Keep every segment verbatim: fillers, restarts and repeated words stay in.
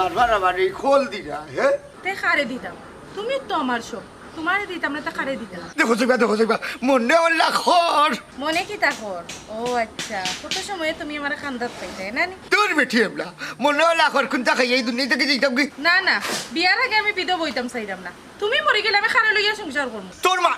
বারবার আবার এই খোল দিরা, হ্যাঁ? তে কারে দিতাম? তুমি তো আমার সব। তোমারে দিতাম না, তে কারে দিতাম? দেখো চাইবা, দেখো চাইবা, মনে অইলা খর। মনে কিতা খর? ও আচ্ছা, কত সময়ে তুমি আমারে কান্দাত পাইতায়, না নি? তোর বেটি এবলা, মনে অইলা খর, কুন্তা খাই এই দুনিয়া থাকি যাইতাম কি? না, না, বিয়ার আগে আমি বিধবা অইতাম চাইরাম না। তুমি মরি গেলে আমি কারে লইয়া সংসার করমু? তোর মা,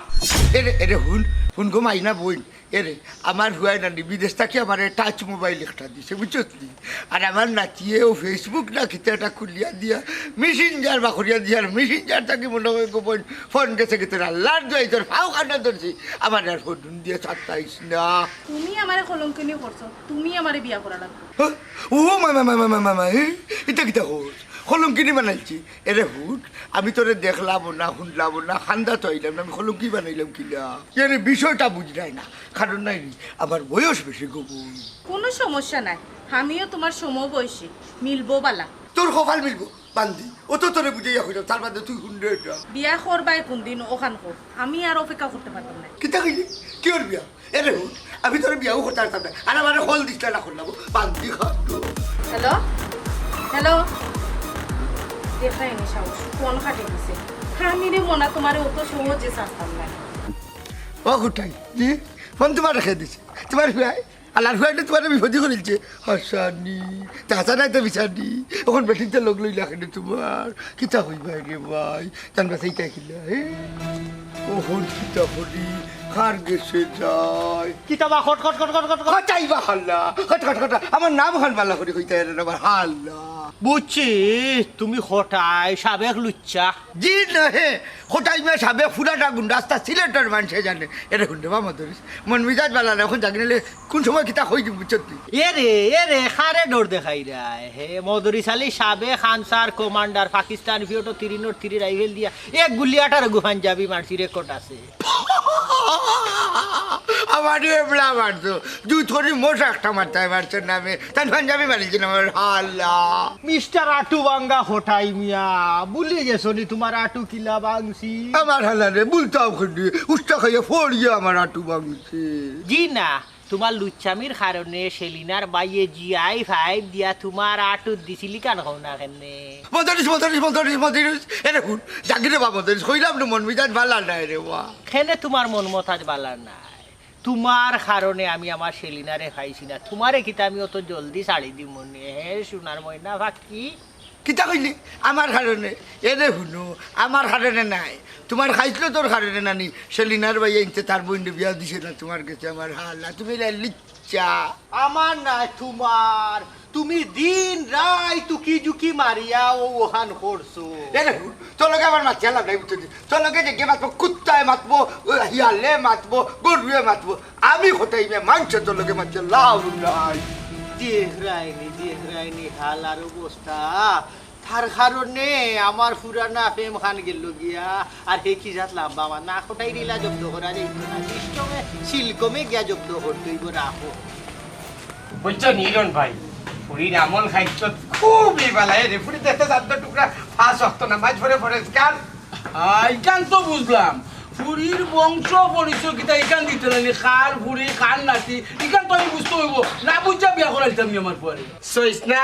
এরে, এরে হুন, হুন গো মাইনা বইন, এরে, আমার হুয়ায় নানি বিদেশ থাকি আমারে touch mobile একটা দিছে, বুঝছস নি? আর আমার নাতিয়ে ও Facebook না কিতা একটা খুলিয়া দিয়া, Messenger বা করিয়া দিয়া, আর Messenger থাকি মনে অয় গো বইন, ফোন গেছে গেছে আল্লাহর দোয়াই তোর ফাও কান্না ধরছি, আমার আর ফোন দিয়া ছাড়তাইস না। তুমি আমারে কলঙ্কিনী করছো, তুমি আমারে বিয়া করা লাগবো। হ্যাঁ? ও মামা, মামা, মামা, মামা, এ? ইটা কিতা কস? কলঙ্কিনী বানাইছি? এরে হুট, আমি তোরে দেখলাম না, হুনলাম না, কান্দাত আইলাম না, আমি কলঙ্কি বানাইলাম কিলা? এরে বিষয়টা বুঝরায় না, কারণ নাই নি, আমার বয়স বেশি গো বইন। কোনো সমস্যা নাই, আমিও তোমার সমবয়সী, মিলবো বালা। তোর কপাল মিলবো, বান্দি, ও তো তোরে বুঝাইয়া কইলাম, তার বাদে তুই হুনরে এটা। বিয়া করবায় কোন দিন, ওখান কর, আমি আর অপেক্ষা করতে পারতাম না। কিতা কইলি? কিওর বিয়া? এরে হুট, আমি তোরে বিয়াও করতে পারতাম না। আর আমারে কল দিস না, না করলাম। বান্দি খাদ্য। হ্যালো? হ্যালো? দেখায়নি সাহস, ফোন কাটি দিছে। আমি রে মনা তোমারে অত সহজে ছাড়তাম না। ও হুটাই, জি? ফোন তোমার রেখে দিছে। তোমার হুয়াই? আল্লাহর হুয়াইটা তোমার বিপদে করিলছে। হাসানি। তা হাসা নাই তো বিচার নি। এখন বেটিতে লোক লইলা কেন তোমার? কিতা হইবায় রে ভাই? তান বাসাইতা কিলা, হে? ওহন কিতা করি, কার গেছে যাই? কিতা বা খট খট খট খট খট খট? খটাই বা হাল্লা, খট খট খট। আমার নাম খান বালা করি কইতা এরে না, আমার হাল্লা। বুঝছি, তুমি খটাই, সাবেক লুচ্চা। জি নহে, খটাই মে সাবেক ফুরাটা গুন্ডা, আস্তা সিলেটর মানষে জানে। এরে গুন্ডা বা মদরিস, মন মিজাজ বালা না, এখন জাগি নাইলে কোন সময় কিতা কই দিম, বুঝছত নি? এরে, এরে, কারে ডর দেখাইরায়? হে, মদরিস আলী সাবেক আনসার কমান্ডার, পাকিস্তান পিরিয়ডো তিরিনর তিরি রাইফেল দিয়া এক গুলি আঠারো গু পাঞ্জাবি মারছি, রেকর্ড আছে। আমারে এবলা মারছো। দুই থরি মোষ একটা মারতে মারছে নামে। তান পাঞ্জাবি মারিছে না আমার হালা। মিস্টার আটু ভাঙ্গা খটাই মিয়া, ভুলি গেছো নি তোমার আটু কিলা ভাঙছি? আমার হালা রে, ভুলতাম কেনে। উস্তা খাইয়া ফড়িয়া আমার আটু ভাঙছে। জি না, তোমার লুচ্চামির কারণে সেলিনার বাইয়ে জি আই ফাইভ দিয়া তোমার আটুত দিছিলি কান কও না কেনে? মদরিস, মদরিস, মদরিস, মদরিস। এরে হুন, জাগি রে বা মদরিস, কইলাম না মন মিজাজ বালা নাই রে বা। কেনে তোমার মন মতাজ বালা নাই? তোমার কারণে আমি আমার সেলিনারে পাইছি না। তোমারে কিতা আমি অত জলদি ছাড়ি দিমু নি? হে সোনার ময়না পাখি। কিতা কইলি? আমার কারণে? এরে হুনো, আমার কারণে নাই। তোমার খাইছলতর কারণে নানি, সেলিনার বাইয়ে ইনতে তার বইনরে বিয়া দিছে না তোমার গেছে আমার হালা। তুমি লে লিচ্চা। আমার নায় তোমার। তুমি দিন রাইত উকি ঝুকি মারিয়া ও ওহান করছো। এরে হুন, তোর লগে আমার মাতিয়া লাভ নাই, বুঝছো নি? তোর লগে যে কে মাতবো, কুত্তায় মাতবো, ও হিয়ালে মাতবো, গরুয়ে মাতবো। আমি খটাই মে মানষে তোর লগে মাতিয়া লাভ নাই। দেখরায়নি, দেখরায়নি হালার অবস্থা। তার কারণে আমার পুরানা প্রেম খান গেল গিয়া। আর হে কি জাত লাম্বা আমার, না খটাই রিলা জব্দ করা যাইতো না, সিস্টেমে সিলকমে গিয়া জব্দ করতে হইব, রাখো। বুঝছো নি ইরন ভাই, ফুরির আমল খাইছত খুবই বালা। এরে ফুরি দেখতে জাত টুকরা, পাঁচ ওয়াক্ত নামাজ পড়ে, পরিষ্কার। আহ, ইখান তো বুঝলাম, ফুরির বংশ পরিচয় কিতা ইখান দিতে লাগলে, কার ফুরি, কার নাতি, ইখান তো আমি বুঝতে হইব। না বুঝা বিয়া করাইতাম নি আমার পুয়ারে। সইস না,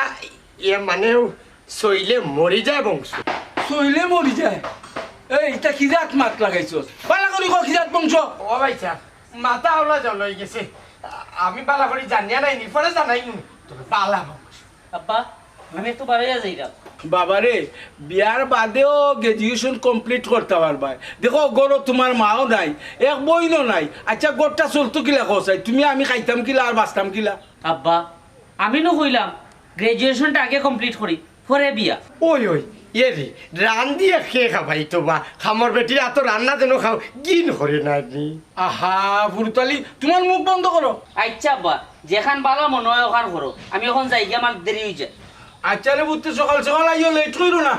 ইয়ে মানে, সইলে মরি যায় বংশ। সইলে মরি যায়? এই, ইটা কি জাত মাত লাগাইছস? বালা করি ক, কি জাত বংশ? ও ভাই সাহেব, মাথা আওলা জল হয়ে গেছে। আ-, আমি বালা করি জানিয়া নাই নি, পরে জানাই নু। তবে বালা বংশ। আব্বা, আমি একটু বাড়াইয়া যাইরাম। বাবারে, বিয়ার বাদেও graduation complete করতা পারবায়। দেখো, ঘরো তোমার মাও নাই, এক বইনও নাই। আচ্ছা, ঘরটা চলতো কিলা কও চাই? তুমি আমি খাইতাম কিলা আর বাঁচতাম কিলা? আব্বা, আমি নু কইলাম, graduation টা আগে complete করি, পরে বিয়া। ওই, ওই, এরে, রান্দিয়া কে খাবাইতো বা? কামর বেটির আতো রান্না যেন খাও, ঘিন করে না নি। আহা, ফুরুতালি, তোমার মুখ বন্ধ করো। আচ্ছা আব্বা, যেখান বালা মনে হয় ওখান করো, আমি এখন যাই গিয়া, আমার দেরি হয়ে যায়। আচ্ছা রে পুত্র, সকাল সকাল আইও, late করো না।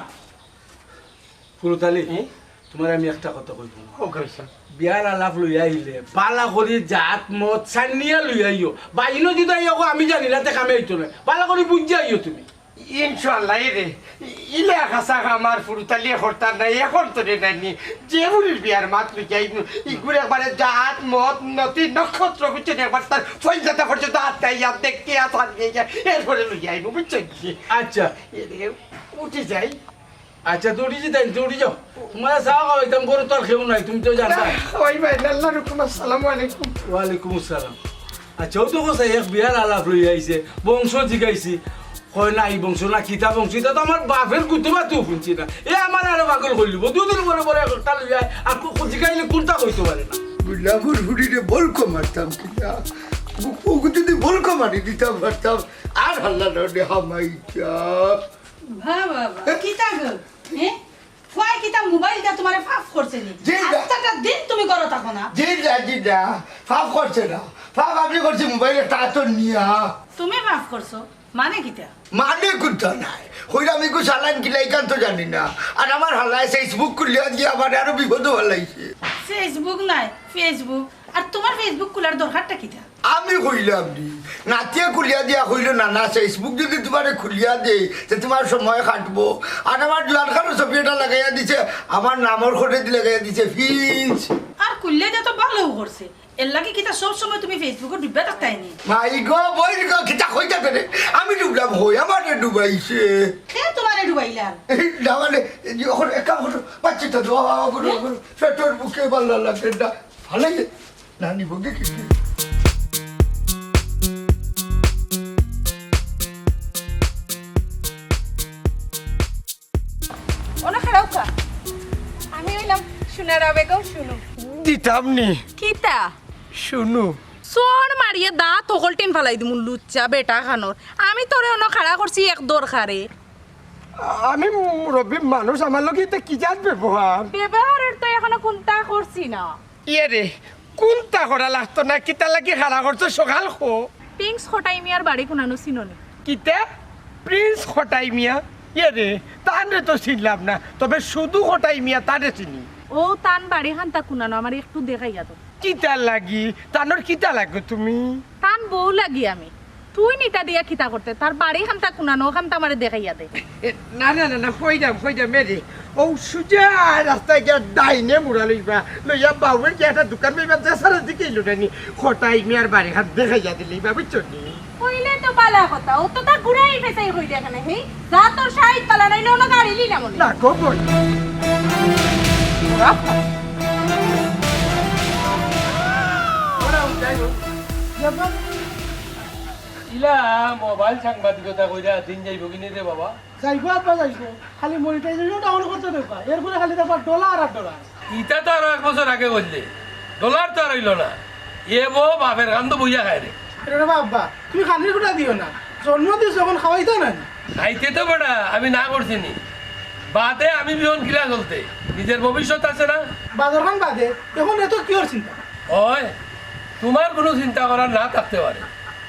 ফুরুতালি, হুম? তোমার আমি একটা কথা কইব। ও, কইছা। বিয়ার আলাপ লইয়া আইলে, বালা করি জাত মত সানিয়া লইয়া আইও। বাইনো যদি আইও, আমি জানি না, তে কামে আইতো না। বালা করি বুঝিয়া আইও তুমি। ইনশাআল্লাহ। এরে, ইলা খাসা আমার ফুরুতালি খরতার নাই, এখন তো রে নানি, যে ফুরির বিয়ার মাত লইয়া আইনু, ইগুর একবারে জাত, মত, নতি, নক্ষত্র, বুঝছো নি? একবার তার ফইজাতা পর্যন্ত আত্মাইয়া দেখতে আসার গিয়া, এরপরে লইয়া আইনু, বুঝছো নি? আচ্ছা। এরে, উঠি যাই। আচ্ছা, দৌড়ি যাই, দৌড়ি যাও। তোমার চা খাওয়াইতাম, ঘরো তো আর কেউ নাই, তুমি তো জানো। ওই ভাই, আল্লাহর হুকুম, আসসালামু আলাইকুম। ওয়ালাইকুম আসসালাম। আচ্ছা, ও তো কথা এক বিয়ার আলাপ লইয়া আইছে, বংশ জিগাইছি। কয় না, এই বংশ না, কিতা বংশ, ইতা তো আমার বাপের কুতুবা তো শুনছি না। এ আমার আরো পাগল করিলিবো। দুদিন পরে পরে একটা লইয়া আয়, আর কো-, কো-, জিগাইলে কুনটা কইতো পারে না। গোলাপুর ফুরিরে বলকো মারতাম কিনা? ও যদি বলকো মারি দিতাম পারতাম, আর হাল্লা নড়ে হামাইতা। বাহ, বাহ, বাহ। কিতা গো? হ্যাঁ? ফুয়ায় কিতা মোবাইল দিয়া তোমারে ফাফ করছে নি? জি না। আস্তাটা দিন তুমি ঘরো থাকো না। জি না, জি না। ফাফ করছে না। ফাফ আমি করছি মোবাইলে তা তো নিয়া। তুমি ফাফ করছো? মানে কিতা? মানে কুনতা নাই। কইলাম ইগু চালান কিলা ইখান তো জানি না। আর আমার হালায় Facebook খুলিয়া দিয়া আমারে আরো বিপদো ফালাইছে। Facebook নাই, Facebook। আর তোমার Facebook খোলার দরকারটা কিতা? আমি কইলাম নি, নাতিয়ে খুলিয়া দিয়া কইলো, "না, না, Facebook যদি তোমারে খুলিয়া দেই, তে তোমার সময় কাটবো।" আর আমার জোয়ান খানো ছবি এটা লাগাইয়া দিছে, আমার নামর খোঁজে দি লাগাইয়া দিছে, ফিন্স। আর খুললে দে তো ভালো করছে। এর লাগি কিতা সব সময় তুমি Facebook-ও ডুববা থাকতায় নি? মাই গো, বইন গো, কিতা কইতা পেরে? আমি ডুবলাম কই? আমারে ডুবাইছে। কে তোমারে ডুবাইলা? এই না মানে, এই যে এখন একা এখন পাচ্ছি তো, দোয়া বাবা করো, হ্যাঁ? এখন পেটর বুকে ভালো লাগে না। ভালো লাগে। নানি বগে কি কি? ওনা খাড়াও খা। আমি অইলাম সোনার আবেগও শুনু। দিতাম নি। কিতা? শুনু। চড় মারিয়া দাঁত হকলটিন ফালাই দিমু, লুচ্চা বেটা খানোর। আমি তোরে অনো খাড়া করছি এক দরকারে। আমি মুরব্বি মানুষ, আমার লগে ইতা কি জাত ব্যবহার? ব্যবহারের তো এখনো কুনতা করছি না। ইয়ে রে, কুনতা করা লাগতো না, কিতা লাগি খাড়া করছো সকাল খো? প্রিন্স খটাই মিয়ার বাড়ি কুনানো চিনো নি? কিতা? প্রিন্স খটাই মিয়া? ইয়ে রে, তানরে তো চিনলাম না, তবে শুধু খটাই মিয়া তারে চিনি। ও তান বাড়ি খান্তা কুনানো, আমারে একটু দেখাইয়া দেও। কিতা লাগি? তানর কিতা লাগো তুমি? তান বউ লাগি আমি। তুই নিতা দিয়া কিতা করতে? তার বাড়ি খান্তা কুনানো, অখান্তা আমারে দেখাইয়া দে। এ, না, না, না, না, কইরাম, কইরাম, এ রে। ও সুজা রাস্তায় গিয়া ডাইনে মুড়া লইবা। লইয়া বাউয়ে গিয়া একটা দোকান পাইবা, যে সারা দিকে ইলো ডাইনি। খটাই মিয়ার বাড়ি খান দেখাইয়া দিলে ইবা, বুঝছো নি? কইলে তো বালা কথা, ও তো তা ঘুরাই পেছাই কই দেখে না, হি? যা তোর সাইড বালা নাইলে অনো গাড়ি লিলাম নে। না গো বইন। ওরা, ওরা যাই হোক। ইলা মোবাইল সাংবাদিকতা কইরা দিন যাইবো কিনি রে বাবা? যাইবো আব্বা, যাইবো। খালি monetization down করতে দেবা, এরপরে খালি দেখবা ডলার আর ডলার। ইতা তো আরো এক বছর আগে কইলে, ডলার তো আর অইলো না। এ বো বাপের কান্দো বইয়া খায় রে। আরে বাবা, আব্বা, তুমি খানির গুটা দিও না। জন্ম দিছো যখন খাওয়াইতো না নি? খাইতে তো বেটা, আমি না করছি নি। বাদে আমি বিহন কিলা চলতে, নিজের ভবিষ্যৎ আছে না? বাজার খান বাদে, এখন এত কিওর চিন্তা? ওই, তোমার কোনো চিন্তা করার না থাকতে পারে,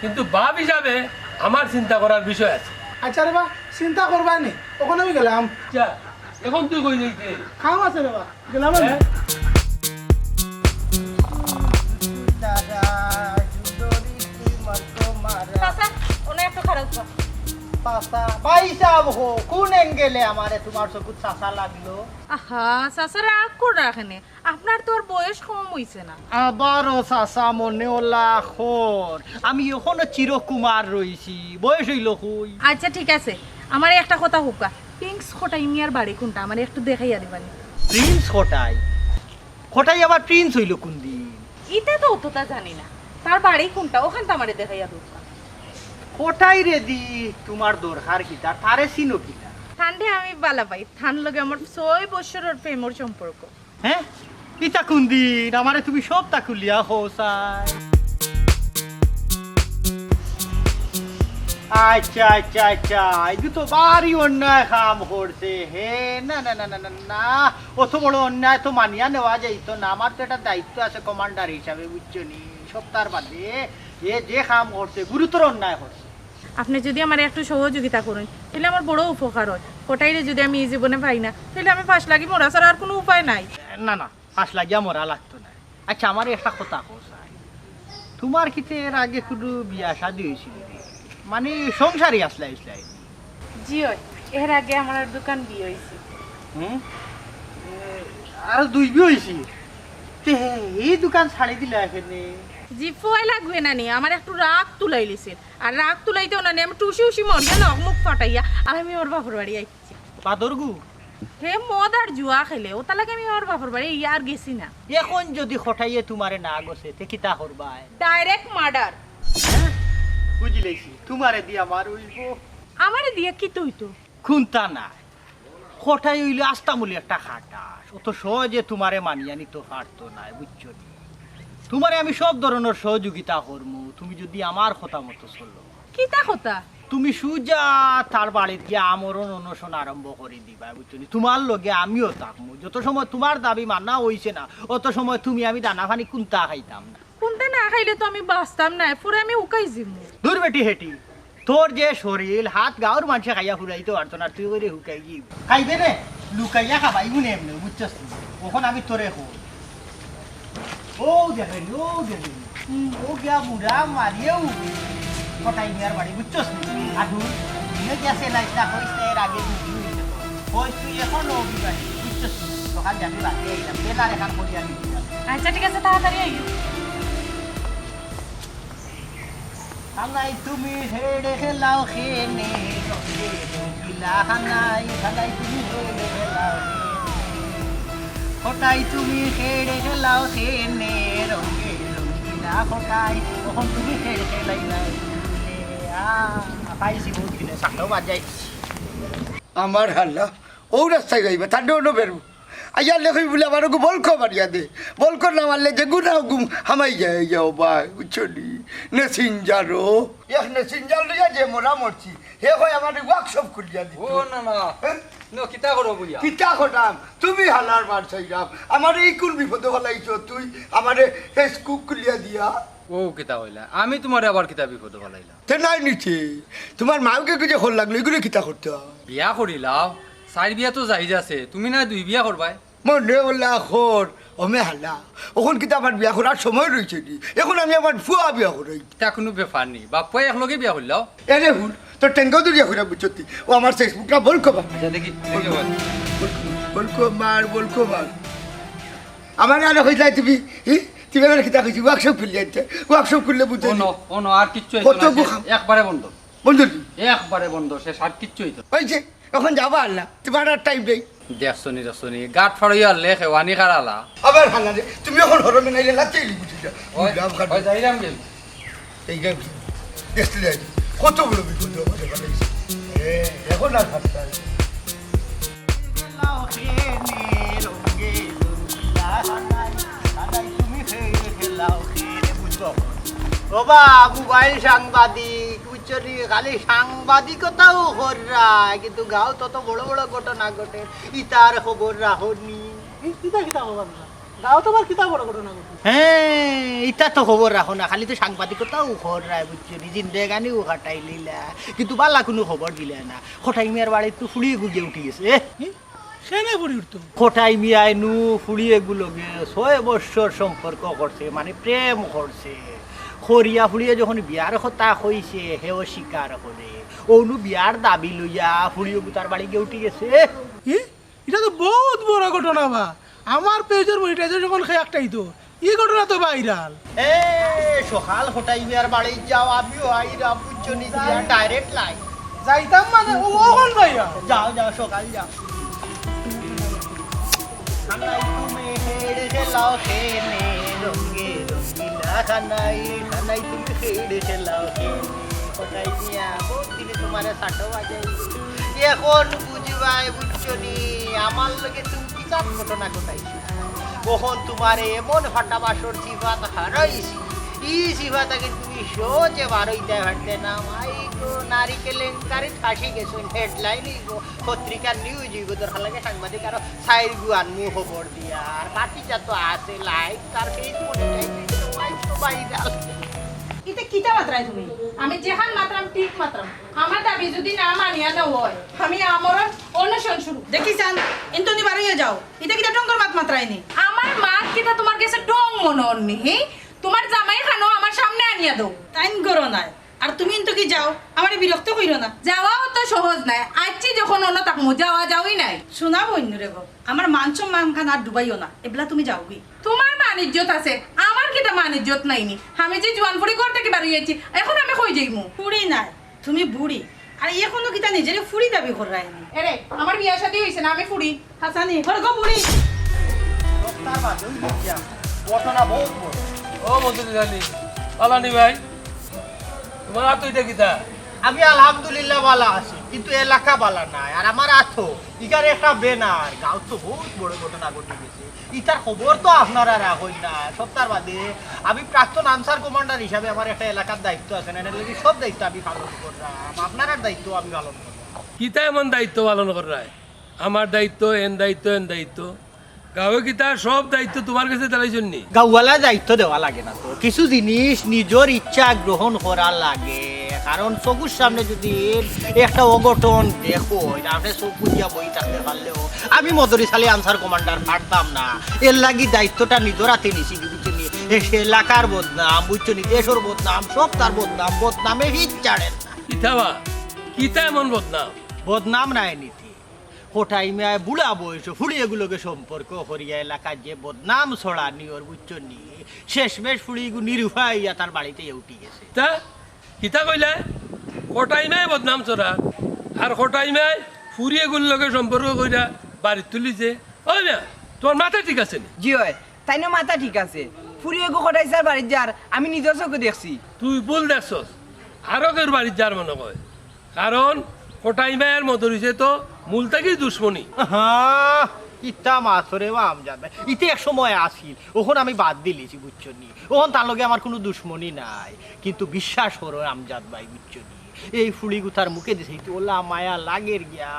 কিন্তু বাপ হিসাবে আমার চিন্তা করার বিষয় আছে। আচ্ছা রে বা, চিন্তা করবায় নি, অখন আমি গেলাম। যা, এখন তুই কই যাইতে? কাম আছে রে বা, গেলাম আমি। হ্যাঁ? চাচা, অনো একটু খাড়াও খা। চাচা, ভাই সাহেব হো, কোন angle-এ আমারে তোমার চকুত চাচা লাগলো? আহা, চাচা রাগ কররা কেনে? আপনার তো আর বয়স কম অইছে না। আবারও চাচা মনে অলা খর। আমি অখনো চিরকুমার রইছি। বয়স অইলো কই? আচ্ছা, ঠিক আছে। আমারে একটা কথা কউক্কা। প্রিন্স খটাই মিয়ার বাড়ি কুনটা? আমারে একটু দেখাইয়া দিবা নি? প্রিন্স খটাই? খটাই আবার প্রিন্স অইলো কুন দিন? ইতা তো অততা জানি না। তার বাড়ি কুনটা? অখানতা আমারে দেখাইয়া দেউক্কা। খটাইরে দি তোমার দরকার কিতা? তারে চিনো কিতা? তানরে আমি বালা পাই। তান লগে আমার ছয় বছরর প্রেমর সম্পর্ক। হ্যাঁ? ইতা কুন দিন? আমারে তুমি সবতা খুলিয়া কও চাই। আচ্ছা, আচ্ছা, আচ্ছা, ইগু তো ভারি অন্যায় কাম করছে। হে, না, না, না, অত বড় অন্যায় তো মানিয়া নেওয়া যাইতো না। আমার তো একটা দায়িত্ব আছে কমান্ডার হিসাবে, বুঝছো নি? সবতার বাদে এ যে কাম করছে, গুরুতর অন্যায় করছে। আপনে যুদি আমারে একটু সহযোগিতা করইন, তাইলে আমার বড় উপকার অয়। খটাইরে যুদি আমি ই জীবনে পাই না, তাইলে আমি ফাঁস লাগি মরা ছাড়া আর কুনু উপায় নাই। না, না, ফাঁস লাগিয়া মরা লাগতো নায়। আচ্ছা, আমারে একটা কথা কও চাই, তোমার কিতা এর আগে কুনু বিয়া শাদী অইছিল নি? মানে, সংসারী আছলায়, আছলায় নি? জি অয়, এর আগে আমার দোকান বিয়া অইছে। হুম? এ, আরো দুই বিয়া অইছে? তে হে, এই দোকান ছাড়ি দিলা কেনে? জি, পয়লা গুয়ে না নি, আমার একটু রাগ তুলাইলিছে। আর রাগ তুলাইতেও না নি, আমি টুসি উসি মরিয়া না, মুখ ফাটাইয়া, আর আমি আমার বাপর বাড়ি আইছি। বাদরগু? হে মদ আর জুয়া খেলে, ওটা লাগে আমি আমার বাপর বাড়ি ইয়া আর গেছি না। এখন যদি খটাইয়ে তুমারে না গছে, তে কিতা করবায়? Direct murder। হ্যাঁ? বুঝিলাইছি, তুমারে দিয়া মার অইবো। আমারে দিয়া কিতা অইতো? কুন্তা নাই। খটাই অইলে আস্তামুলি একটা খাটাস, অত সহজে তুমারে মানিয়া নিতো পারতো নায়, বুঝছো নি? তুমারে আমি সব ধরনর সহযোগিতা করমু, তুমি যদি আমার কথা মতো চলো। কিতা কথা? তুমি সুজা তার বাড়িত গিয়া আমরণ অনশন আরম্ভ করি দিবায়, বুঝছো নি? তুমার লগে আমিও থাকমু, যত সময় তুমার দাবি মানা অইছে না, অত সময় তুমি আমি দানা পানি কুন্তা খাইতাম না। কুন্তা না খাইলে তো আমি বাঁচতাম নায়, পুরা আমি হুকাই যিমু। দূর বেটি হেটি, তোর যে শরীল, হাত গাউর মানষে খাইয়া ফুরাইতো পারতো না, তুই কইরে হুকাই যিবি। খাইবে রে, লুকাইয়া খাবাই গুনে এমনে, বুঝছস নি? অখন আমি তোরে কই। ও দেখেন, ও দেখেন। হুম। ও গিয়া বুড়া মারিয়েও খটাই মিয়ার বাড়ি, বুঝছস নি? আদুর, দিনে গেছে লাইস না, কইস না এর আগে বুঝি হইছে তো। কইস তুই এখনো বিবাহিত, বুঝছস নি? সকাল যাবি রাতে আইলাম, বেলার এখান করিয়া দিবি। আচ্ছা, ঠিক আছে, তাড়াতাড়ি আইও। হালাই তুমি হেড়ে খেলাও খেনে, রঙে রঙিলা হালাই, হালাই তুমি হেড়ে খেলাও খেনে। খটাই তুমি হেড়ে খেলাও খেনে, রঙে রঙিলা খটাই। অখন তুমি হেড়ে খেলাই নাই। আ, পাইছি বহুত দিনে, সামনেও বাজাই। আমার হালা, ও রাস্তায় যাইবা, তার ডোনো বেরু। আইয়া লেখই বলে আমার ওগু বলকো মারিয়া দে। বলকো না মারলে যে গুনা হুকুম হামাই যায়, যাও ভাই, বুঝছো নি? মেসেঞ্জারও। এক মেসেঞ্জার লইয়া যে মরা মরছি, হে হয় আমার ওয়ার্কশপ খুলিয়া দিত। ও না না। হ্যাঁ? ন, কিতা করো বইয়া? কিতা করতাম? তুমি হালার মার চাইলাম। আমারে এই কোন বিপদে ফেলাইছো তুই? আমারে Facebook খুলিয়া দিয়া। ও কিতা কইলা? আমি তুমারে আবার কিতা বিপদে ফেলাইলাম? তে নাই নিচে। তুমার মাউকে কিছু খোল লাগলো, এগুলো কিতা করতে হয়? বিয়া করিলাও, চাইর বিয়া তো জাহিজ আছে, তুমি না দুই বিয়া করবায়? মনে বলে আখর, অমে হালা। অখন কিতা আমার বিয়া করার সময় রইছে নি? অখন আমি আমার ফুয়া বিয়া করাই। তা কুনু ব্যাপার নি, বাপ ফুয়া একলগে বিয়া করিলাও। এরে হুন, তোর টেঙ্গাও দরিয়া কইরা বুঝছতি। ও আমার Facebook টা বলকো বা। আচ্ছা, দেখি, দেখি ভাই। বলকো, বলকো মার, বলকো মার। আমার আরে কইলাই তুমি, হি? তুমি আমার কিতা কইছি? ওয়ার্কশপ খুললে আনতে। ওয়ার্কশপ খুললে বুঝতে অনো, অনো, আর কিচ্ছু হইতো কত না, গুখা- শেষ, একবারে বন্ধ। বন্ধ কি? একবারে বন্ধ, শেষ, আর কিচ্ছু হইতো না। ওই যে, এখন যাবা আর না, তোমার আর টাইম নেই। দেখছো নি, দেখছো নি, গাট ফাড়াইয়া আনলে খেওয়ানি খারালা। আবার হালা রে, তুমি এখন হরমে নাইলে লাতে এলি বুঝি যা। ওই, বুঝলাম, খারাপ। ওই যাইলাম গেল। এই গেল কি? দেখতে যাই। কত বড় বিপদ হলো আমাদের ঘরে। এ, এখন আর ভাবতে হয় না। ও বা, মোবাইল সাংবাদিক, বুঝছো নি? খালি সাংবাদিকতাও কররা, কিন্তু গাঁও তত বড় বড় ঘটনা ঘটে, ইতার খবর রাখো নি। ই-, ইতা কিতা খবর না? গাঁও তো আবার কিতা বড় ঘটনা ঘটে? হ্যাঁ, ইতা তো খবর রাখো না, খালি তো সাংবাদিকতাও কররা, বুঝছো নি? জিন্দেগানিও কাটাই লইলা, কিন্তু বালা কুনু খবর দিলা না। খটাই মিয়ার বাড়িত তো ফুড়ি এগু গিয়া উঠি গেছে, এ? ই? কেনে ফুড়ি উঠতো? খটাই মিয়ায় নু ফুড়ি এগু লগে ছয় বৎসর সম্পর্ক করছে, মানে প্রেম করছে। করিয়া ফুড়িয়ে যখন বিয়ার কথা কইছে, হে অস্বীকার করে। অউ নু বিয়ার দাবি লইয়া ফুড়ি এগু তার বাড়ি গিয়া উঠি গেছে। ই? ইটা তো বউত বড় ঘটনা বা। আমার পেজর মনিটাইজেশন অখন খেয়ে একটাই তো। ই ঘটনা তো ভাইরাল। এ, সকাল খটাই মিয়ার বাড়ি যাও, আমিও আইরাম, বুঝছো নি? দিয়া direct live। যাইতাম মানে, ও, অখন ভাইয়া। যাও, যাও, সকাল যাও। খানাই তুমি হেড়ে খেলাও খেনে, রঙে রঙিলা খানাই, খানাই তুমি হেড়ে খেলাও খেনে। খটাই মিয়া, বউত দিনে তুমারে সাটো বাজাই। অখন বুঝবায়, বুঝছো নি? আমার লগে তুমি কিতা ঘটনা ঘটাইছো। অখন তুমারে এমন ফাটা বাসর জিফাত হারাইছি, ই জিফা থাকি তুমি সহজে বারইতায় পারতে না। মাই গো, নারিকেল কেলেঙ্কারিত ফাঁসি গেছইন, headline অইবো, পত্রিকার news অইবো, দরকার লাগে সাংবাদিক আরো চাইরগু আনমু খবর দিয়া। আর বাকি যত আছে, live তার Facebook এ যাই, তো live তো viral। ইতা কিতা মাতরায় তুমি? আমি যেখান মাতরাম ঠিক মাতরাম। আমার দাবি যদি না মানিয়া নেও অয়, আমি আমরণ অনশন শুরু। দেখি চান, ইনতনি বারইয়া যাও। ইতা কিতা টঙ্গর মাত মাতরায় নি? আমার মাত কিতা তুমার গেছে টং মনো অর নি, হি? তুমার জামাই খানো আমার সামনে আনিয়া দেও। তাইন গরো নায়। আর তুমি কিন্তু কি যাও, আমারে বিরক্ত কইরো না। যাওয়াও তো সহজ নায়, আইছি যখন অনো থাকমু, যাওয়া যাওয়াই নায়। শোনা বইন্নু রে গো, আমার মান সম্মান খান আর ডুবাইও না, এবলা তুমি যাওগি। তুমার মান ইজ্জত আছে, আমার কিতা মান ইজ্জত নাই নি? আমি যে জুয়ান ফুড়ি ঘর থাকি বারইয়া আইছি, এখন আমি কই যাইমু? ফুড়ি নায়, তুমি বুড়ি। আর এখনো কিতা নিজেরে ফুড়ি দাবি কররায় নি? এরে, আমার বিয়া শাদী অইছে না, আমি ফুড়ি। হাসানি, ঘর গো বুড়ি। তার বাদে ওই লোক কি আছে? ঘটনা বহুত বড়। ও মদরি আলী, বালা নি ভাই, তুমার আতো ইটা কিতা? আমি আলহামদুলিল্লাহ বালা আছি, কিন্তু এলাকা বালা নায়। আর আমার আতো ইখান একটা ব্যানার, গাঁওত তো বহুত বড় ঘটনা ঘটি গেছে। ইতার খবর তো আপনারা রাখইন না। সবতার বাদে আমি প্রাক্তন আনসার কমান্ডার হিসাবে আমার একটা এলাকার দায়িত্ব আছে না, এর লাগি সব দায়িত্ব আমি পালন কররাম, আপনারার দায়িত্ব আমি পালন কররাম। কিতা এমন দায়িত্ব পালন কররায়? আমার দায়িত্ব, এন দায়িত্ব, এন দায়িত্ব। গাঁওয়ে কিতা সব দায়িত্ব তুমার গেছে দিলাইছইন নি? গাঁওওয়ালা দায়িত্ব দেওয়া লাগে না তো, কিছু জিনিস নিজর ইচ্ছা গ্রহণ করা লাগে। কারণ চকুর সামনে যদি একটা অঘটন দেখো, এটা আপনে চকু দিয়া বই থাকতে পারলেও আমি মদরিছ আলী আনসার কমান্ডার পারতাম না। এর লাগি দায়িত্বটা নিজর আতে নিছি, বুঝছইন নি? এ সে এলাকার বদনাম, বুঝছইন নি? দেশর বদনাম, সবতার বদনাম, বদনামে হিত ছাড়ের না। কিতা বা? কিতা এমন বদনাম? বদনাম নায় নীতি। কটাই মিয়ায় বুড়া বয়সো ফুড়ি এগুর লগে সম্পর্ক করিয়া এলাকাত যে বদনাম ছড়ানি অর, বুঝছইন নি? শেষমেশ ফুড়ি এগু নিরুপায় অইয়া তার বাড়িত উঠি গেছে। তা কিতা কইলায়? কটাই মিয়ায় বদনাম ছড়ার, আর কটাই মিয়ায় ফুড়ি এগুর লগে সম্পর্ক করিয়া বাড়িত তুলিছে। ওই মিয়া, তুমার মাথা ঠিক আছে নি? জি অয়, তাইনর মাথা ঠিক আছে। ফুড়ি এগু কটাই ছার বাড়িত যার, আমি নিজর চউখে দেখছি। তুই ভুল দেখছস, আরো কেউর বাড়িত যার মনো কয়। কারণ কটাই মিয়ার মদরিছে তো মূল থাকি দুশমনি। আহা, কিতা মাতরে বা আমজাদ ভাই, ইতে এক সময় আছিল, অখন আমি বাদ দিলিছি, বুঝছইন নি? অখন তার লগে আমার কুনু দুশমনি নাই, কিন্তু বিশ্বাস করো আমজাদ ভাই, বুঝছইন নি? এই ফুড়ি গুতার মুখে দিছে, ইতে অলা মায়া লাগের গিয়া,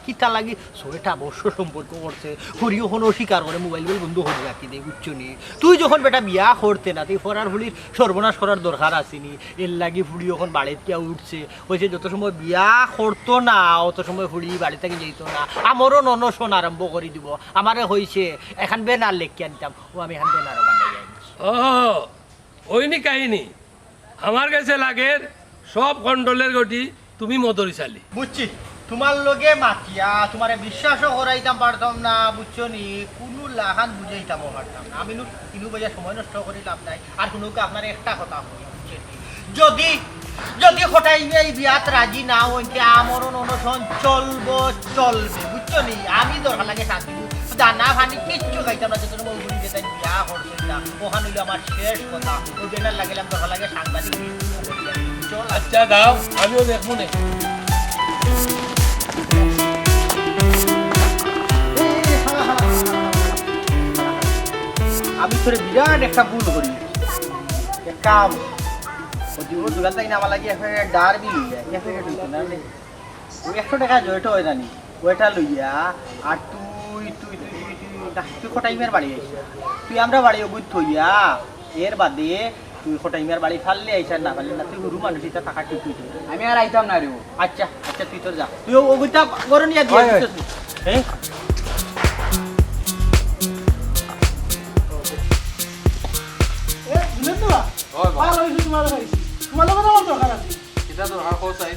কিতা লাগি ছয়টা বছর সম্পর্ক করছে, করি অখন অস্বীকার করে, মোবাইল টোবাইল বন্ধ করি রাখি দেয়, বুঝছইন নি? তুই যখন বেটা বিয়া করতে না, তুই ফরার ফুড়ির সর্বনাশ করার দরকার আছে নি, এর লাগি ফুড়ি অখন বাড়িত গিয়া উঠছে, কইছে যত সময় বিয়া করতো না, অত সময় ফুড়ি বাড়ি থাকি যাইতো না। আমরণ অনশন আরম্ভ করি দিব। আমারে কইছে, এখান ব্যানার লেখিয়া আনতাম। ও, আমি এখান ব্যানারও বানাই আনছি। ও, অইনি কাহিনী। আমার গেছে লাগের সব গন্ডগোলর গুটি তুমি মদরিছ আলী। বুঝছি, তুমার লগে মাতিয়া তুমারে বিশ্বাসও করাইতাম পারতাম না, বুঝছো নি? কুনু লাখান বুঝাইতামও পারতাম না। আমি নু ইনু বইয়া সময় নষ্ট করি লাভ নাই। আর হুনুক্কা, আপনারে একটা কথা কই, বুঝছইন নি? যদি, যদি কটাই মিয়া এই বিয়াত রাজি না অইন, তে আমরণ অনশন চলবো, চলবে, বুঝছো নি? আমি দরকার লাগে শান্তি, দানা পানি কিচ্ছু খাইতাম না, যত সময় অউ ফুড়ি যেতাইন বিয়া করছইন না, অখান অইলো আমার শেষ কথা। অউ ব্যানার লাগাইলাম, দরকার লাগে সাংবাদিক বিদ্রোহ করিয়া। চল। আচ্ছা, দাও, আমিও দেখমু নে। আমি তোরে বিরাট একটা ভুল করি। এক কাম, অউ যে অউ দোকান থাকি না আমার লাগি এক প্যাকেট ডারবি লইয়া, এক প্যাকেট অইতো না রে। অউ একশো টেকা যে অইটা অয় জানি, অইটা লইয়া, আর তুই, তুই, তুই, তুই, তুই, না, তুই কটাই মিয়ার বাড়ি আইস। তুই আমরার বাড়ি অগুত থইয়া, এর বাদে তুই কটাই মিয়ার বাড়ি পারলে আইস আর না পারলে না, তুই হুরু মানুষ, ইতা থাকা ঠিক অইতো না। আমি আর আইতাম না রে। আচ্ছা, আচ্ছা, তুই তোর যা। তুই অউ, অগুতা গরো নিয়া দিয়া অয়, অয়। দিছস নি? হ্যাঁ? এ, বুঝলেন তো? অয় বাবা। ভালা অইছে তুমারে পাইছি। তুমার লগে আমার দরকার আছে। কিতা দরকার কও চাই?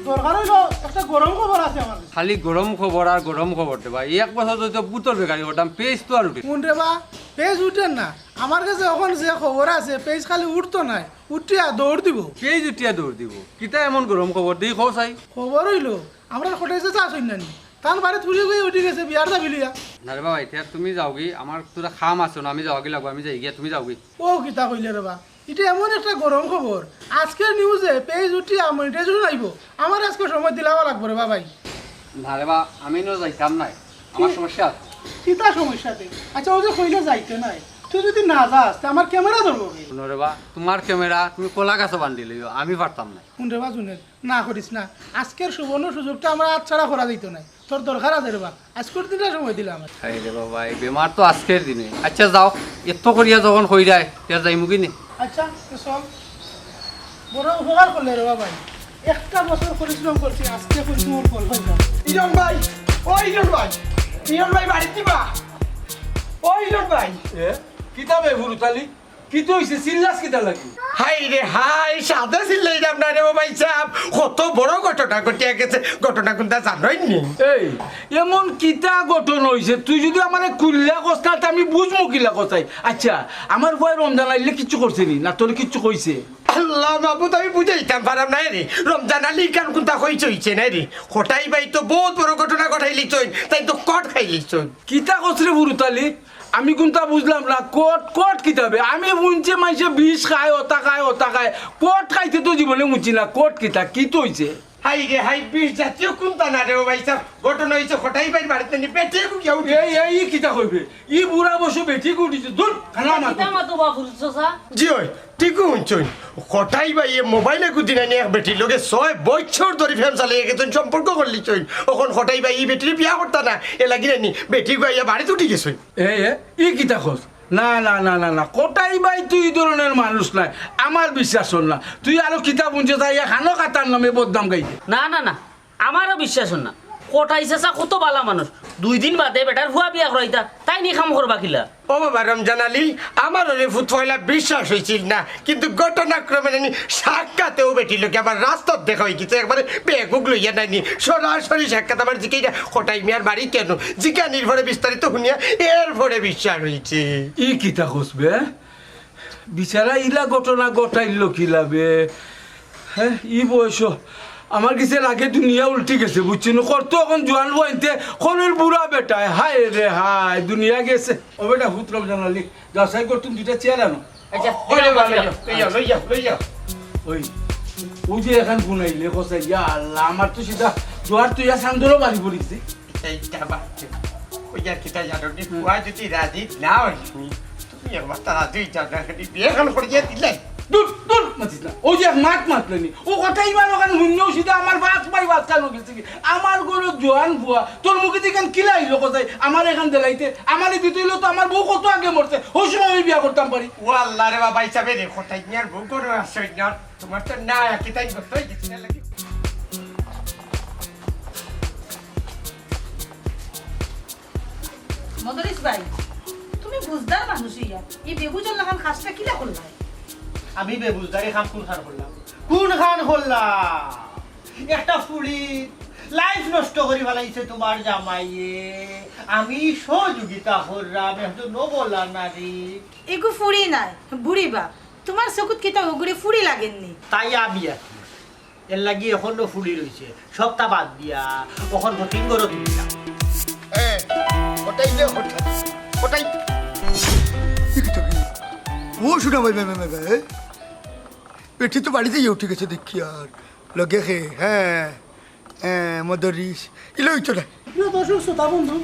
দরকার অইলো, একটা গরম খবর আছে আমার কাছে। খালি গরম খবর আর গরম খবর রে বা। এই এক বছর ধরি তো বুতর বেকারি করতাম, পেজ তো আর উঠে। কোন রে বা? পেজ উঠের না। আমার কাছে অখন যে খবর আছে, পেজ খালি উঠতো নায়, উঠিয়া দৌড় দিবো। পেজ উঠিয়া দৌড় দিবো? কিতা এমন গরম খবর দেই কও চাই? খবর অইলো, আমরার কটাই চাচা আছইন না নি? তান বাড়িত ফুড়ি এগু উঠি গেছে বিয়ার দাবি লইয়া। না রে বাবা, ইতা তুমি যাওগি, আমার থুড়া কাম আছে না, আমি যাওগি লাগবো, আমি যাইগিয়া, তুমি যাওগি। ও কিতা কইলে রে বা, ইটা এমন একটা গরম খবর, আজকের নিউজে পেজ উঠিয়া মনিটাইজেশন আইবো। আমার আজকে সময় দিলাওয়া লাগবো রে বা ভাই। না রে বা, আমি নু যাইতাম নায়, আমার কি? সমস্যা আছে। কিতা সমস্যা তে? আচ্ছা, অউ যে কইলে যাইতে নায়, তুই যদি না যাস, তে আমার ক্যামেরা ধরবো কে? হুনো রে বা, তুমার ক্যামেরা তুমি কলা গাছো বান্ধি লইও, আমি পারতাম নায়। হুন রে বা, হুন রে, না করিস না। আজকের সুবর্ণ সুযোগটা আমার হাতছাড়া করা যাইতো নায়। তোর দরকার আছে রে বা, আজকের দিনটা সময় দিলাম। হায় রে বাবা, এই বেমার তো আজকের দিনে। আচ্ছা যাও, এত করিয়া যখন কইরায়, তে যাইমুগি নে। আচ্ছা, তে চল। বড় উপকার করলে রে বা ভাই। একটা বছর পরিশ্রম করছি, আজকে পরিশ্রমের ফল পাইলাম। ইজন ভাই, ও ইজন ভাই, ইজন ভাই বাড়িত দিবা? ও ইজন ভাই। এ? কিতা বে হুরুতালি? কিতা অইছে? চিল্লাস কিতা লাগি? হায় রে হায়, সাদা চিল্লাইলাম না রে ও ভাইসাব, কত বড় ঘটনা ঘটিয়া গেছে। ঘটনা কুনতা জানইন নি? এই, এমন কিতা ঘটনা অইছে? তুই যুদি আমারে খুলিয়া কস না, তে আমি বুঝমু কিলা কথাই। আইচ্ছা, আমার পুয়ায় রমজান আলীরে কিচ্ছু করছে নি? না তোরে কিচ্ছু কইছে? আল্লাহ মাবুদ, আমি বুঝাইতাম পারাম না রে। রমজান আলী ইখান কুনতা কইছে অইছে না রে। কটাই ভাই তো বউত বড় ঘটনা ঘটাইলিছইন, তাইন তো কট খাইলিছইন। কিতা কস রে ফুরুত আলী? আমি কুনতা বুঝলাম না, কট, কট কিতা বে? আমি হুনছি মাইনষে বিষ খায়, অতা খায়, অতা খায়। কট খাইতে তো জীবনে হুনছি না, কট কিতা? কিতা অইছে? হায় রে হায়, বিষ জাতীয় কুনতা না রে ও ভাইসাব। ঘটনা অইছে কটাই ভাইর বাড়িত নি বেটি এগু গিয়া উঠি। এই, এই, ই কিতা কইবে? ই বুড়া বয়সো বেটি এগু উঠিছে। দূর, খানা মাত। কিতা মাতো বা ফুরুত চাচা? জি অয়, ঠিকউ হুনছইন। কটাই ভাইয়ে মোবাইল এগু দিন আনি এক বেটির লগে ছয় বছর ধরি প্রেম চালাইয়া গেছইন, সম্পর্ক করলিছইন। অখন কটাই ভাই ই বেটিরে বিয়া করতা না, এরলাগি নানি বেটি এগু আইয়া বাড়িত উঠি গেছইন। এ, এ, ই কিতা কস? না, না, না, না, না, কটাই ভাই তুই ই ধরনের মানুষ নায়, আমার বিশ্বাস অর না। তুই আরো কিতা হুনছস, তাই এখানো কাতার নামে বদনাম গাইতে। না, না, না, আমারও বিশ্বাস অর না। কটাই চাচা কত ভালা মানুষ, দুই দিন বাদে বেটার পুয়া বিয়া করাইতা, তাইন ই কাম করবা কিলা? ও বাবা রমজান আলী, আমার ওরে ফুত পয়লা বিশ্বাস অইছিল না, কিন্তু ঘটনাক্রমে নানি সাক্ষাতে ও বেটির লগে আমার রাস্তাত দেখা অইগেছে, একবারে বেগুগ লইয়া নানি, সরাসরি সাক্ষাৎ। আমার জিকাইরা কটাই মিয়ার বাড়ি কেনে, জিকানির পরে বিস্তারিত হুনিয়া এর পরে বিশ্বাস অইছে। ই কিতা কস বে? বিচারা ইলা ঘটনা ঘটাইল কিলা বে? হ্যাঁ, ই বয়সো আমার গেছে লাগে দুনিয়া উল্টি গেছে, বুঝছইন নি? করতো অখন জোয়ান বইনতে, কলির বুড়া বেটায়, হায় রে হায়, দুনিয়া গেছে। ও বেটা, ফুত রমজান আলী, যাচাই করতুম দুইটা চেয়ার আনো। আইচ্ছা, ওই লইয়া, লইয়া, লইয়া, লইয়া, লইয়া। ওই, অউ যে এখান গুনাইলে কসাই, ইয়া আল্লাহ, আমার তো সিধা জোয়ার তো ইয়া সান্দরও বাড়ি পড়িছে। ইটা, ইটা বাদ দে। ওই আর কিতা জানো নি, হুম। পুয়া যদি রাজি না অয়, তুমি একবার তারা দুই জানা খালি বিয়া খান করিয়া দিলাই। দূর, দূর, মাতিস না। অউ যে এক মাত মাতলে নি, ও কথা ইবার ওখান হুনলেও সিধা আমার বাস ভাই বাস খান গেছে কি? আমার ঘরো জোয়ান পুয়া, তোর মুখে দিয়ে কেন কিলা আইলো কসাই? আমার এখান দিলাইতে, আমারে দিতে অইলে তো আমার বউ কত আগে মরছে, অউ সময় আমি বিয়া করতাম পারি। ও আল্লাহ রে বাবা, হিসাবে রে, কটাই মিয়ার বউ ঘরো আছে না? তোমার তো না, কিতাই করতে অইছে না লাগি। মদরিছ ভাই, তুমি বুঝদার মানুষ ইয়া, ই বেবুঝর লাখান কাজটা কিলা করলায়? আমি বেবুঝদারি কাম কুনখান করলাম? কুনখান করলাম? একটা ফুড়ির life নষ্ট করি ফালাইছে তোমার জামাইয়ে। আমি সহযোগিতা করলাম, একজন অবলা নারী। এগু ফুড়ি নায়, বুড়ি বা। তোমার চকুত কিতা অগুরে ফুড়ি লাগের নি? তাই আমি আর কি। এরলাগি অখনো ফুড়ি রইছে, সবতা বাদ দিয়া, অখন হতিন ঘরো তুলিলাম। এ, কটাই দে, কটাই, কটাই। দেখি তো কি? ও শোনা ভাই, ভাই, ভাই, ভাই, ভাই। বেটি তো বাড়িতেই উঠি গেছে দেখি আর। লগে খে, হ্যাঁ, হ্যাঁ, মদরিছ। ইলে অইতো না। প্রিয় দর্শক শ্রোতা বন্ধু,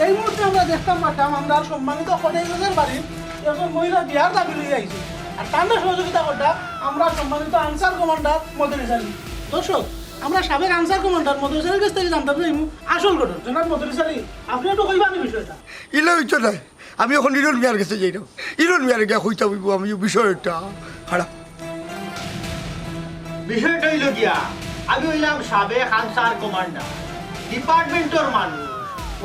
এই মুহূর্তে আমরা দেখতাম পারতাম আমরা সম্মানিত কটাইবাজার বাড়ির একজন মহিলা বিয়ার দাবি লইয়া আইছে। আর তানরে সহযোগিতা করতা আমরা সম্মানিত আনসার কমান্ডার মদরিছ আলী। দর্শক, আমরা সাবেক আনসার কমান্ডার মদরিছ আলীর গেছ থাকি জানতাম চাইমু আসল ঘটনা। জনাব মদরিছ আলী, আপনে একটু কইবা নি বিষয়টা? ইলে অইতো না। আমি অখন ইরন মিয়ার গেছে যাইরাম। ইরন মিয়ারে গিয়া কইতাম অইবো আমি বিষয়টা। খারাপ। বিষয়টা অইলো গিয়া, আমি অইলাম সাবেক আনসার কমান্ডার, ডিপার্টমেন্টর মানুষ।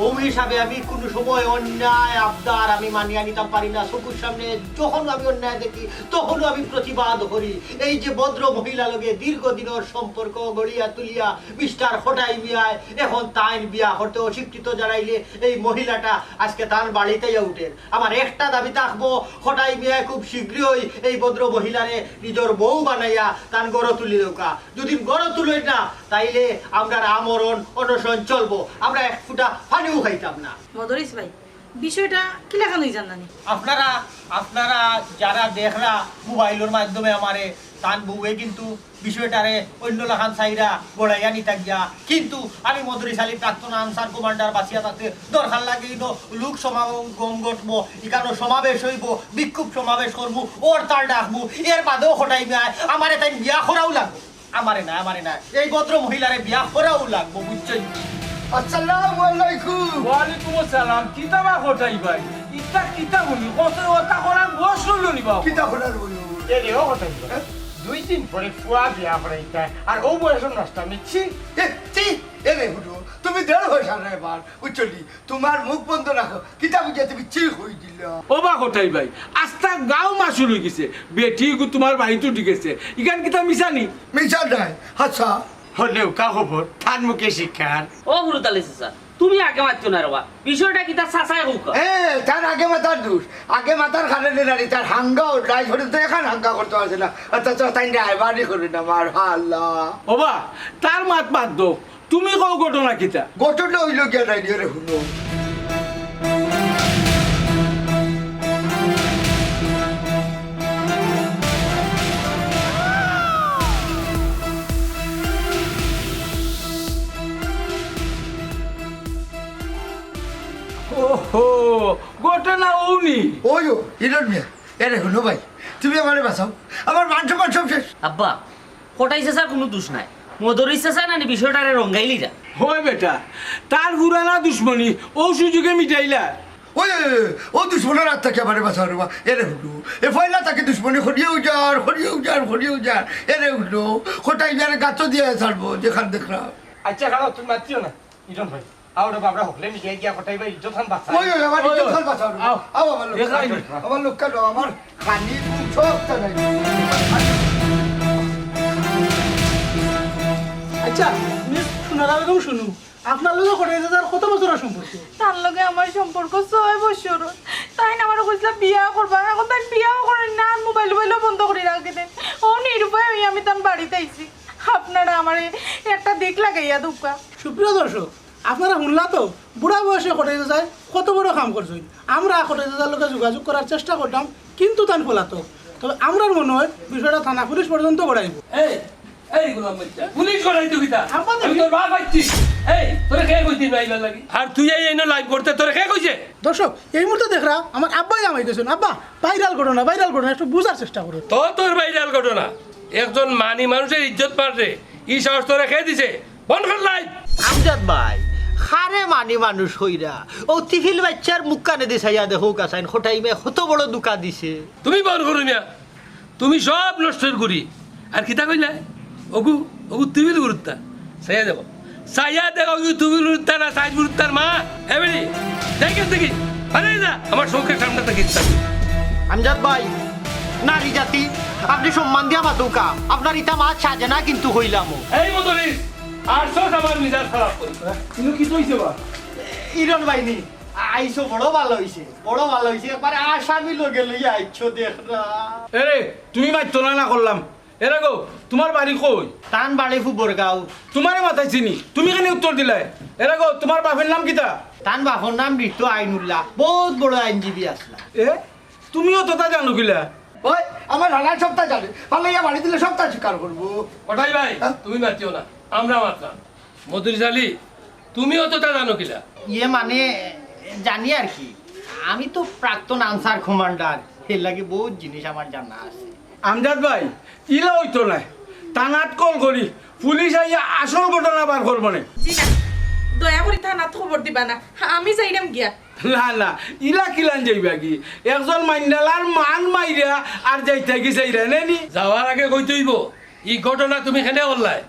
অউ হিসাবে আমি কুনু সময় অন্যায় আবদার আমি মানিয়া নিতাম পারি না। চকুর সামনে যখন আমি অন্যায় দেখি, তখনও আমি প্রতিবাদ করি। এই যে ভদ্র মহিলা লগে দীর্ঘদিনর সম্পর্ক গড়িয়া তুলিয়া মিস্টার কটাই মিয়ায় অখন তাইন বিয়া করতে অস্বীকৃতি জানাইলে এই মহিলাটা আজকে তান বাড়িত আইয়া উঠের। আমার একটা দাবি থাকবো, কটাই মিয়ায় খুব শীঘ্রই এই ভদ্র মহিলারে নিজর বউ বানাইয়া তান ঘরো তুলি দেউক্কা। যদি ঘরো তুলইন না, তাইলে আমরার আমরণ অনশন চলবো, আমরা এক ফুটা পানিও খাইতাম না। মদরিছ ভাই, বিষয়টা কিলাখান অইযার নানি? আপনারা, আপনারা যারা দেখরা মোবাইলর মাধ্যমে আমারে, তান বউয়ে কিন্তু বিষয়টারে অন্য লাখান চাইরা বড়াইয়া নিতা গিয়া। কিন্তু আমি মদরিছ আলী প্রাক্তন আনসার কমান্ডার বাঁচিয়া থাকতে দরকার লাগে ইনো লোক সমাগম ঘটবো, ইখানো সমাবেশ অইবো, বিক্ষোভ সমাবেশ করমু, হরতাল ডাকমু, এর বাদেও কটাই মিয়ায় আমারে তাইন বিয়া করাউ লাগবো। আমারে না, আমারে না, এই ভদ্র মহিলারে বিয়া করাউ লাগবো, বুঝছইন? আসসালামু আলাইকুম। ওয়ালাইকুম আসসালাম। কিতা বা কটাই ভাই? ইতা কিতা বলি? কত ওতা করার বয়স অইলো নি বা? কিতা করার বলি? এ রে, ও কটাই ভাই। হ্যাঁ? দুই দিন পরে ফুয়া বিয়া করাইতা, আর অউ বয়সর নষ্টামি, ছি। এ, ছি, এ রে হুডু, তুমি দেড় পয়সা নাই বার, বুঝছো নি? তোমার মুখ বন্ধ রাখো, কিতা বুঝে তুমি ঠিক হয়ে দিল। ও বা কটাই ভাই, আস্তা গাঁও মাসুল হয়ে গেছে, বেটি গু তোমার বাড়িত উঠি গেছে, ইখান কিতা মিছা নি? মিছা নাই, হাছা। হলেও কা খবর, তার মুখে শিকার। ও হুরুতালি চাচা, তুমি আগে মাতিও না রে বা, বিষয়টা কিতা চাচায় কউক্কা। এ, তার আগে মাতার দোষ, আগে মাতার কারণে নারী তার হাঙ্গা ও ড্রাই করে তো এখান হাঙ্গা করতে পারছে না, অথচ তাই ড্রাইভারি করে না, মার হাল্লা। ও বা, তার মাত বাদ দেও, তুমি কও ঘটনা কিতা? ঘটনা হইল গিয়া নাই রে, হুনো। ওহো, ঘটনা অউ নি? ওই ও, হিরণ মিয়া, এরে হুনো ভাই, তুমি আমারে বাঁচাও, আমার মান সম্মান সব শেষ। আব্বা, কটাই চাচার কুনু দুষ নাই। মদরিছ চাচায় নানি বিষয়টারে রঙ্গাইলিরা। হয় বেটা, তার পুরানা দুশমনি অউ সুযোগে মিটাইলা। ওই, ওই, ওই, ও দুশমনর আত থাকি আমারে বাঁচাও রে বা। এরে হুনো, এ পয়লা থাকি দুশমনি করিয়াউ যার, করিয়াউ যার, করিয়াউ যার। এরে হুনো, কটাই যারে গাতো দিয়া ছাড়বো, যেখান দেখলাম। আচ্ছা, খারাপ, তুমি মাতিও না। ইজন ভাই, আও রে বাবরা, হকলে মিলিয়া গিয়া কটাই ভাই ইজ্জত খান বাঁচা। ওই, ওই, আমার ইজ্জত খান বাঁচাও রে। আও। আও, আমার লোক। আমার লোক কেন? আমার খানি, খুন সব তারাই। আচ্ছা, মিস সোনারা বেগম, শুনু, আপনার লগে কটাই চাচার কত বছরর সম্পর্ক? তার লগে আমার সম্পর্ক ছয় বছর। তাইন আমারে কইছিলা বিয়া করবা, এখন তাইন বিয়াও করইন না, আর মোবাইল টোবাইলও বন্ধ করি রাখি দেন। ও নিরুপায় হইয়া আমি তান বাড়িত আইছি। আপনারা আমারে একটা দিক লাগাইয়া দেউক্কা। সুপ্রিয় দর্শক, আপনারা হুনলা তো, বুড়া বয়সে কটাই চাচায় কত বড় কাম করছইন। আমরা কটাই চাচার লগে যোগাযোগ করার চেষ্টা করলাম, কিন্তু তাইন পলাতক। তবে আমরার মনে হয় বিষয়টা থানা পুলিশ পর্যন্ত গড়াইব। এই, এই গোলাম বাচ্চা, পুলিশ গড়াইতো কিতা? আব্বা, আমি তোর বাপ আইছি। এই, তোরে কে কইছে ভাই লাগি? আর তুই এই এনে লাইভ করতে তোরে কে কইছে? দর্শক, এই মুহূর্তে দেখরা আমার আব্বাই আমায় গেছেন। আব্বা, ভাইরাল ঘটনা, ভাইরাল ঘটনা, একটু বুঝার চেষ্টা করো। তো তোর ভাইরাল ঘটনা, একজন মানি মানুষের ইজ্জত মাররে, ই সাহস তোরে কে দিছে? বন্ধ কর লাইভ। আমজাদ ভাই, কারে মানি মানুষ কইরা? ও তিফিল বাচ্চার মুখ কানে দি চাইয়া দেখো কাছাইন, কটাই মে কত বড় ধোকা দিছে। তুমি বন্ধ করো মিয়া, তুমি সব নষ্ট করি। আর কিতা কইলা? ওগু, ওগু তিফিল গুরুত্তা। চাইয়া দেখো। চাইয়া দেখো, ওগু তিফিল গুরুত্তা না, সাইজ গুরুত্তার মা। এ বেটি, যাই কেন দেখি? আরে যা, আমার চোখের সামনে থাকি। আমজাদ ভাই, নারী জাতি, আপনি সম্মান দিয়া মাতুক্কা। আপনার ইতা মাত সাজে না কিন্তু কইলাম। এই মদরিছ, আর সব আমার মিজাজ খারাপ করি। কিন্তু কি হইছে বা? ইরন ভাই নি, আইছো বড় ভালো হইছে, বড় ভালো হইছে। একবারে আসামি লগে লইয়া আইছো দেখরা। এরে, তুমি মাতিও না, না করলাম। এরে গো, তোমার বাড়ি কই? তান বাড়ি ফুবরগাঁও। তোমারে মাতাইছি নি, তুমি কেনে উত্তর দিলায়? এরে গো, তোমার বাপের নাম কিতা? তান বাপর নাম মৃত আইনুল্লাহ, বহুত বড় আইনজীবী আছলা। এ, তুমিও তো তা জানো কিলা? ওই, আমার হালাল সবটা জানে, পাল্লাইয়া বাড়ি দিলে সবটা স্বীকার করবো। কটাই ভাই, হ্যাঁ? তুমি মাতিও না, আমরা মাতলাম। মদরিছ আলী, তুমিও তো তা জানো কিলা? ইয়ে মানে, জানি আর কি। আমি তো প্রাক্তন আনসার কমান্ডার, এর লাগি বহুত জিনিস আমার জানা আছে। আমজাদ ভাই, ইলা হইতো নায়। থানাত কল করি, পুলিশ আইয়া আসল ঘটনা বার করবো নে। জি না, দয়া করি থানাত খবর দিবা না, আমি যাইরাম গিয়া। না, না, ইলা কিলান যাইবা কি? একজন মাইন্ডালার মান মাইরা আর যাইতা কি চাইরা নে নি? যাওয়ার আগে কইতে হইব, ই ঘটনা তুমি কেনে করলায়?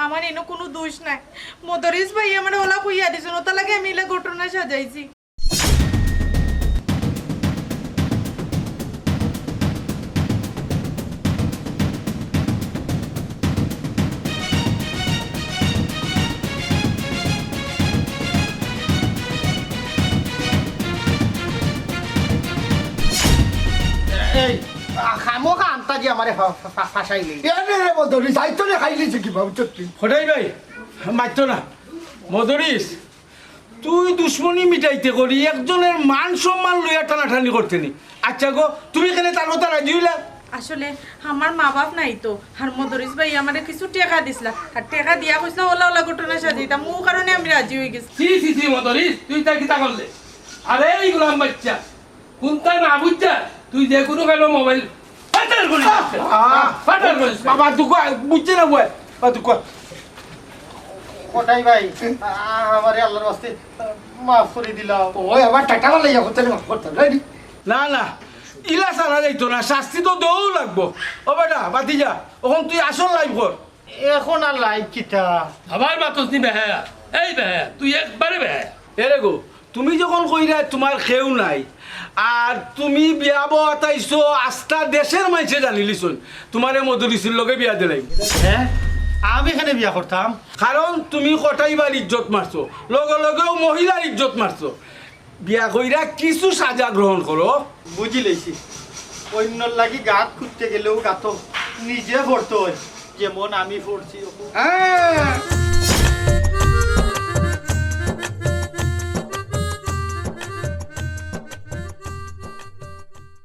আমার ইনো কুনু দোষ নাই। মদরিছ ভাই আমারে ওলা কইয়া দিছইন, ওটা লাগে আমি ইলা ঘটনা সাজাইছি। এই, আ, খামোখা আন্তাজি আমারে ফা-, ফা-, ফা-, ফাঁসাইলি। এ রে রে মদরিছ, আইতো রে খাইলি যে কি বাবু সত্যি। কটাই ভাই, মাতিও না। মদরিছ, তুই দুশমনি মিটাইতে করি একজনের মান সম্মান লইয়া টানাটানি করতে নি। আচ্ছা গো, তুমি কেনে তার কথা রাজি হইলা? আসলে আমার মা বাপ নাই তো, আর মদরিছ ভাই আমারে কিছু টেকা দিছলা, আর টেকা দিয়া কইছলা ওলা ওলা ঘটনা সাজাইতাম, ও কারণে আমি রাজি হয়ে গেছি। ছি, ছি, ছি, মদরিছ, তুই তা কিতা করলে? আরে এই গোলাম বাচ্চা, কোনটা না বুঝছা? তুই যে কোনো কালো মোবাইল ফাটার করিস। আহ! ফাটার করিস। বাবা, দুঃখ বুঝছে না বয়। বা দুঃখ। কটাই ভাই, আ-, আমারে আল্লাহর ওয়াস্তে মাফ করি দিলাও। ওই আবার টাটা বালা ইয়া করতে মাফ করতে, ready? না, না, ইলা ছাড়া যাইতো না, শাস্তি তো দেওয়াউ লাগবো। ও বেটা, বাতি যা, এখন তুই আসল লাইভ কর। এখন আর লাইভ কিতা? আবার মাতস নি বেহায়া। এই বেহায়া, তুই একবারে বেহায়া। এরে গো, তুমি যখন কইরায় তুমার কেউ নাই, আর তুমি বিয়া বওয়াত আইছো, আস্তা দেশর মাইনষে জানিলিছইন তুমারে মদরিসির লগে বিয়া দিলাইমু। হে? আমি কেনে বিয়া করতাম? কারণ তুমি কটাইবার ইজ্জত মারছো, লগে লগেউ মহিলার ইজ্জত মারছো। বিয়া কইরা কিছু সাজা গ্রহণ করো। বুঝিলাইছি, অইন্যর লাগি গাত খুঁড়তে গেলেউ গাতো নিজে পড়তে অয়, যেমন আমি পড়ছি। হ্যাঁ।